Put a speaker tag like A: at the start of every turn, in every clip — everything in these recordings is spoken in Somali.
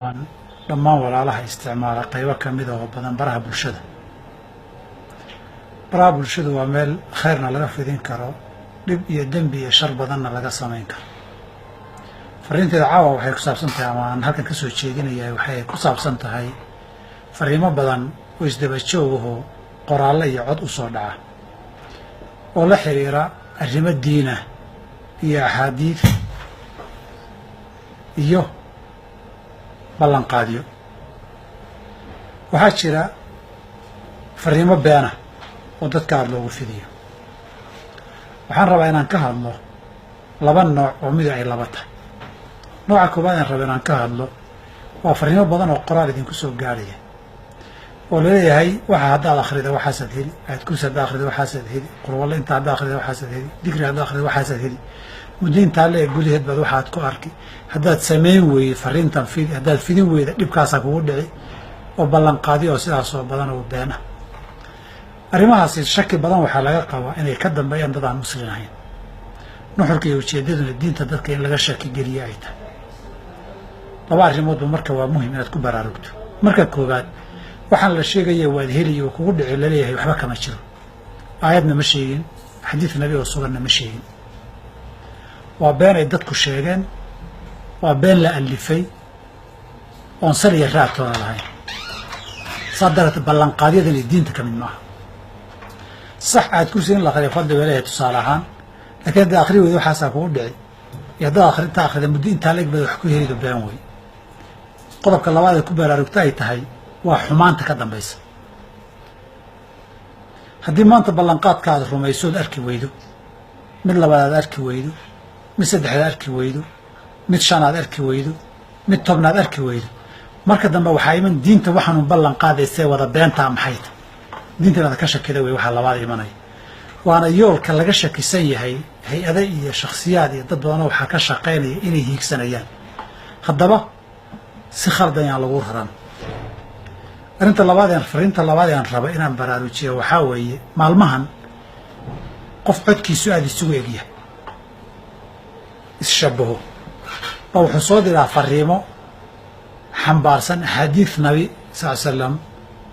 A: Dhammaan walaalaha isticmaala qaybo ka mida oo badan baraha bulshada. Baraha bulshadu waa meel khayrna laga fidin karo, dhib iyo dembi iyo shar badanna laga samayn karo. Fariinteeda caawa waxay ku saabsan tahay, ama aan halkan ka soo jeedinayaa, waxay ku saabsan tahay fariimo badan oo isdaba joogahoo qoraallo iyo cod u soo dhaca oo la xiriira arrimo diinah iyo axaadiid iyo ballanqaadyo. Waxaa jira fariimo beena oo dadka aada loogu fidiyo. Waxaan rabaa inaan ka hadlo laba nooc oo mid ay laba tahay. Nooca koowaad aan raba inaan ka hadlo waa fariimo badan oo qoraal idinku soo gaarhaya oo laleeyahay waxa haddaad akhrida waxaasaad heli, aad kursi haddaad akhrida waxaasaad heli, qurwalle inta haddaad akhrida waxaasaad heli, digri haddaad akhrida waxaasaad heli, muddo intaa le gudaheed baad waxaad ku arki, haddaad samayn weyde fariintan fidi, haddaad fidin weyda dhibkaasaa kugu dhici, oo ballanqaadyo oo sidaas oo badan oo been ah. Arrimahaasi shaki badan waxaa laga qabaa inay ka dambeeyaan dad aan muslin ahayn, nuxurka iyo ujeeddaduna diinta dadka in laga shaki geliye ay tahay. Laba arrimoodba marka waa muhim inaad ku baraarugto. Marka koowaad, waxaan la sheegaya waad heliy oo kugu dhici laleeyahay waxba kama jiro, aayadna ma sheegin, xadiid nabi oo suganna ma sheegin. Waa been ay dadku sheegeen, waa been la alifay oon sal iyo raadtoona lahayn. Saa darteed ballanqaadyadani diinta ka mid maaha. Sax, aad kursi in la akriya fadli bay leeyahay tusaale ahaan, lakiin haddaad akhri weyda waxaasaa kugu dhici, iyo haddaad akhrinta akhrida muddo intaa la eg baad wax ku helido, been wey. Qodobka labaad ee ku baraarugta ay tahay waa xumaanta ka dambaysa. Haddii maanta ballanqaadka aad rumaysood arki weydo, mid labaad aad arki weydo, mid saddexaad arki weydo, mid shanaad arki weydo, mid tobnaad arki weydo, marka dambe waxaa iman diinta waxaanu ballan qaadaysee wada beentaa maxay tahay? Diinta inaad ka shakida wey waxaa labaad imanaya, waana yoolka laga shakisan yahay. Hay-ade iyo shakhsiyaad iyo dad badanoo waxaa ka shaqaynaya inay hiigsanayaan. Haddaba si khaldan yaan lagu raran. Arrinta labaad een fariinta labaad aan raba inaan baraarujiyo waxaa weeye, maalmahan qof codkiisu aada isugu egyahay, isshabaho baa wuxuu soo diraa fariimo xambaarsan axaadiid nabi sal slam,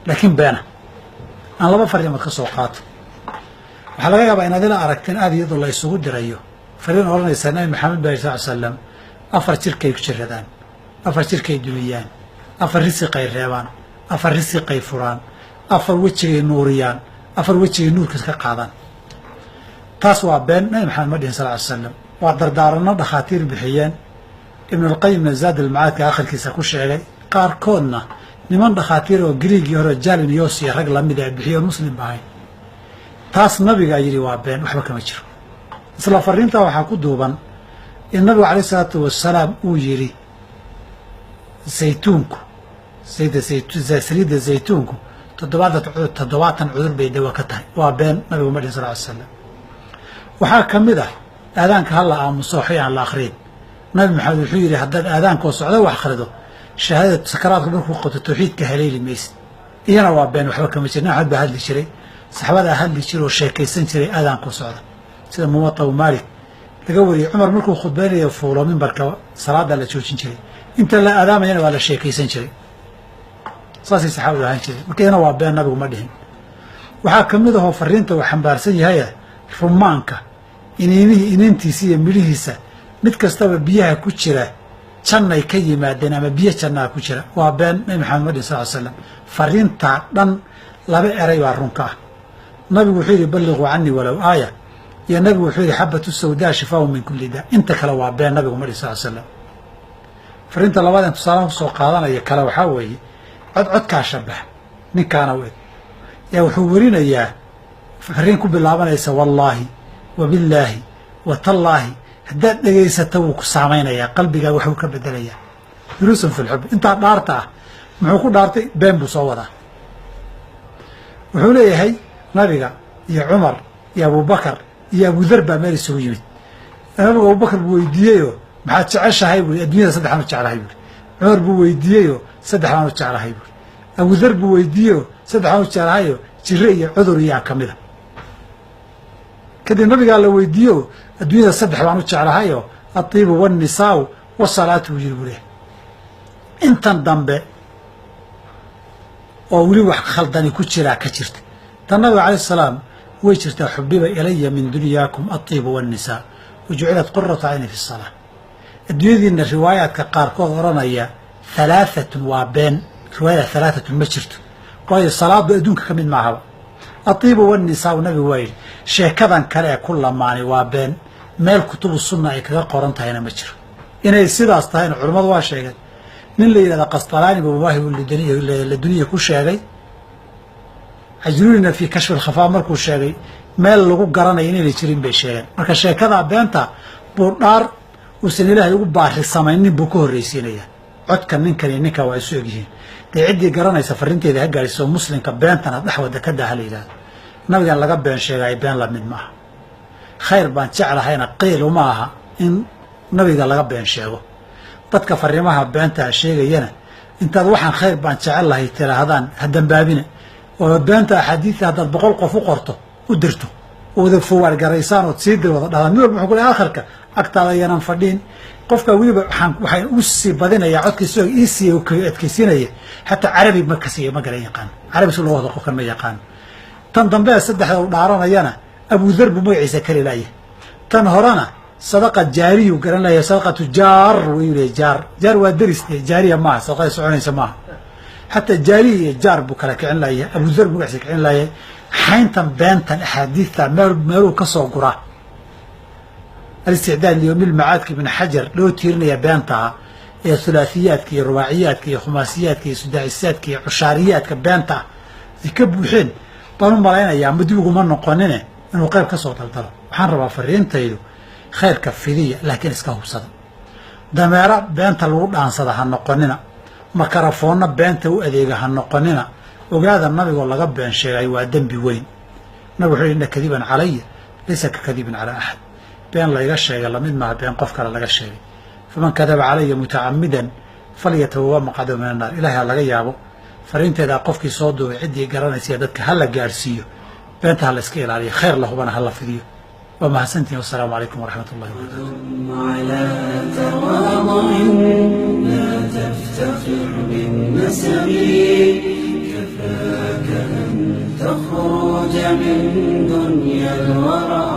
A: laakiin beena. Aan laba fariimood ka soo qaato. Waxaa laga yaabaa inaad ila aragteen aada iyadoo la isugu dirayo fariin odhanaysa Nabi Maxamed baa sal slam afar jirkay ku jiradaan, afar jirkay dumiyaan, afar risiqay reebaan, afar risiqay furaan, afar wejigay nuuriyaan, afar wejigay nuurkas ka qaadaan. Taas waa been. Nabi Maxamed ma dhihin sal ly slam. Waa dardaaranno dhakhaatiir bixiyeen, Ibnulqayimna Zaad almacaadka akhirkiisa ku sheegay, qaarkoodna niman dhakhaatiir oo Griigii hore Jalinios iyo rag lamida ay bixiyoon muslim ba ahayn. Taas nabigaa yidhi waa been, waxba kama jiro. Isla fariintaa waxaa ku duuban in nabigu alayh isalaatu wasalaam uu yidhi zaytuunku, saliidda zaytuunku 70 cudur bay dawa ka tahay. Waa been, nabigu ma dhihin sal ly slam. Waxaa ka mid ah aadaanka ha la aamuso, waxay aan la akhriyin. Nabi Maxamed wuxuu yidhi haddaad aadaankoo socdo wax akhrido, shahaadada sakaraadku markuu qabto tawxiidka haleeli maysid. Iyana waa been, waxba kama jir. Nabi Maxamed baa hadli jiray, saxaabadaa hadli jiray oo sheekaysan jiray aadaankoo socda, sida Muwatta Maalik laga wariyey. Cumar markuu khudbaynayo fuulo mimbarka, salaada la joojin jiray, inta la aadaamayana waa la sheekaysan jiray. Saasay saxaabadu ahaan jiray. Marka iyana waa been, nabigu ma dhihin. Waxaa ka mid ahoo fariinta uu xambaarsan yahay rumaanka iniinihii, iniintiisa iyo midhihiisa mid kastaba biyaha ku jira jannay ka yimaadeen ama biyo jannaa ku jira. Waa been, Nabi Maxamed ma dhihin sal ly slam. Fariintaa dhan laba eray baa runka ah. Nabigu wuxuu yidhi balliquu canii walow aaya, iyo nabigu wuxuu yidhi xabatu sawdaa shifaaun min kulli daa. Inta kale waa been, nabigu ma dhihin sal slam. Fariinta labaad een tusaalaha kusoo qaadanaya kale waxaa weeye cod codkaa shabax ninkaana u eg yaa wuxuu werinayaa fariin ku bilaabanaysa wallaahi wabillaahi watallaahi. Haddaad dhegaysato wuu ku saamaynayaa, qalbigaaga waxbuu ka bedelayaa. Duruusun fi lxub, intaa dhaarta ah muxuu ku dhaartay? Been buu soo wadaa. Wuxuu leeyahay nabiga iyo Cumar iyo Abubakar iyo Abudar baa meel isugu yimid. Nabigu Abubakar buu weydiiyeyoo maxaad jeceshahay bui? Adduunyada saddex baan u jeclahay buuri. Cumar buu weydiiyeyoo saddex baan u jeclahay buuri. Abudar buu weydiiyeyoo saddex baan u jeclahayo, jire iyo cudur iyaa ka mida. Kadib nabigaa la weydiiyo, adduunyada saddex baan u jeclahayoo, atiibu wannisaau wasalaatu buu yiri buu leeyahay. Intan dambe oo weli wax khaldani ku jiraa ka jirta. Tan nabiga calayh salaam way jirtaa: "Xubiba ilaya min dunyaakum atiibu wannisaa wa jucilat quratu cayni fi salaa." Adduunyadiina riwaayaadka qaarkood odhanaya halaaatun waa been. Riwaayada halaaatun ma jirto, waayo salaadu adduunka ka mid maahaba. "Atiibu wannisaa" nabigu waa yidhi. Sheekadan kale ee ku lamaani waa been, meel kutubu sunna ay kaga qoran tahayna ma jiro. Inay sidaas tahayna culummadu waa sheegeen. Nin la yidhahda Qastalaani buu Mawaahib Laduniya ku sheegay, Cajluunina fii Kashfi Alkhafaa markuu sheegay meel lagu garanayo inayna jirin bay sheegeen. Marka sheekadaa beenta buu dhaar uusan Ilaahay ugu baari samaynin buu ka horraysiinaya. Codka ninkan iyo ninka waa isu egyihiin. Dee ciddii garanaysa farrinteeda ha gaadhiso. Muslimka beentana dhexwada ka daa ha la yidhahdo. Nabigan laga been sheegay been lamid ma aha. Khayr baan jeclahayna qiil uma aha in nabiga laga been sheego. Dadka fariimaha beentaa sheegayana, intaad "waxaan khayr baan jecel lahay" tiraahdaan, ha dambaabina. Oo beenta axaadiida haddaad 100 qof u qorto, u dirto, wada forward garaysaan ood sii dir wada dhahdaan, mid walba wuxuu ku lehay akhirka agtaada yanan fadhiin. Qofka weliba waxaan ugu sii badinayaa codkiisa iisii adkaysiinaya, xataa Carabi ma kasiyo, ma garan yaqaan Carabi si loo wado qofkan ma yaqaan. Tan dambe ee saddexda u dhaaranayana Abudar buu magaciisa kali layahay. Tan horena sadaqa jaariyu garan layahay, sadaqatu jaar wayuu leeyahy. Jaar, jaar waa deris, jaariya maaha, sadaqada soconaysa maaha. Xataa jaariya iyo jaar buu kala kicin layahay, Abudar buu magaciisa kicin layahay. Xayntan beentan axaadiidta meel meeluu ka soo guraa, Alisticdaad liyowmil macaadka Ibn Xajar loo tiirinaya beentaa ee thulaathiyaadka iyo rubaaciyaadka iyo khumaasiyaadka iyo sudaacisaadka iyo cushaariyaadka beenta ah ay ka buuxeen baan u malaynayaa. Ma dib uguma noqonine inuu qayb ka soo daldalo. Waxaan rabaa fariintaydu, khayrka fidiya, laakiin iska hubsada. Dameero beenta lagu dhaansada ha noqonina, makarafoonna beenta u adeega ha noqonina. Ogaada, nabigoo laga been sheegay waa dembi weyn. Nabig wuxuu yihi: "Ina kadiban calaya laysa ka kadibin calaa axad." Been layga sheegay lamid maaha been qof kale laga sheegay. "Faman kadaba calaya mutacamidan falyatabawa maqcadahu min annaar." Ilahay ha laga yaabo. Fariinteedaa qofkii soo duubay, ciddii garanaysa, dadka ha la gaadhsiiyo. Beenta ha la iska ilaaliyo, khayr la hubana ha la fidiyo. Waa mahadsantihin. Wasalaamu calaykum waraxmat ullahi wabarakatu.
B: على تواضع لا تفتخر بالنسب، كفاك أن تخرج من دنيا الورى.